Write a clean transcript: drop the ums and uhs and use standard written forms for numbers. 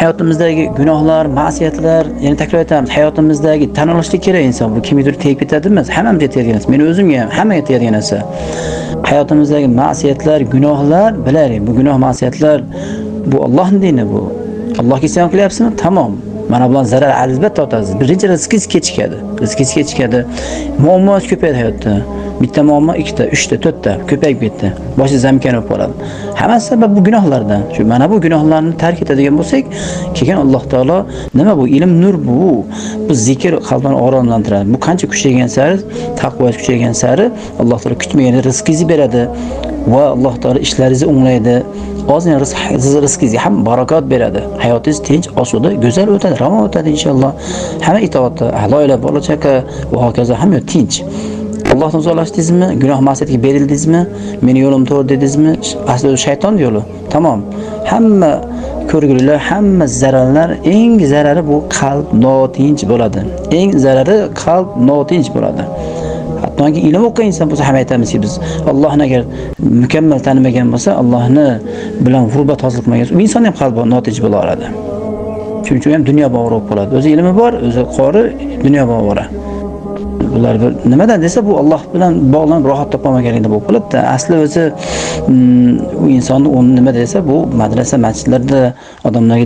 Hayotimizdagi gunohlar, ma'siyatlar, yana takror aytamiz, hayotimizdagi tan olishlik kerak inson. Bu kimgadir tegib ketadi emas, hammamizga tegadigan narsa. Meni o'zimga ham, hammaga tegadigan narsa. Hayotimizdagi ma'siyatlar, gunohlar, bilaylik, bu gunoh ma'siyatlar bu Allohning dini bu. Allohga isyon qilyapsizmi? Tamom. Mana bular zarar albatta otasiz. Birinchi rizqingiz kechikadi. Rizqingiz kechikadi. Muammosi ko'payadi hayotda. Bitta muammo, ikkita, uchta, to'rtta ko'payib ketdi. Boshi zamkan bo'lib qoladi. Hammasi sabab bu gunohlardan. Shu mana bu gunohlarni tark etadigan bo'lsak, keyin Alloh taolo nima bu ilm nur bu. Bu zikr qalbni oromlantiradi. Bu qancha kuchaygan sari, taqvo kuchaygan sari Alloh taolo kutmagan rizqingizni beradi va Alloh taolo ishlaringizni o'nglaydi. Ozgina rizq rizqingizga ham barakot beradi. Hayotingiz tinch, osuda, go'zal o'tadi, ravon o'tadi inshaalloh. Hamma itoatda, ahli oila, bola chaqa va hokazo hamma tinch. Allohdan uzoqlashdingizmi? Gunoh ma'siyatga berildingizmi? Meni yo'lim to'g'ri dedingizmi? Aslida shayton yo'li. Tamom. Hamma ko'rgulilar, hamma zararlar, eng zarari bu qalb notinch bo'ladi. Eng zarari qalb notinch bo'ladi. Hattoki ilm o'qigan inson bo'lsa ham aytamizki biz Allohni agar mukammal tanimagan bo'lsa, Allohni bilan g'urbat hosil qilmagan bo'lsa, u inson ham qalbi notinch bo'la oladi. Shuning uchun ham dunyo bog'ri bo'lib qoladi. O'zi ilmi bor, o'zi qori, dunyo bog'ri. Bular bir nimadan desa, bu Alloh bilan bog'lanib rohat topolmaganligida bo'lib qoladi. Asli o'zi u insonni o'rni nima desa, bu madrasa, masjidlarda odamlarga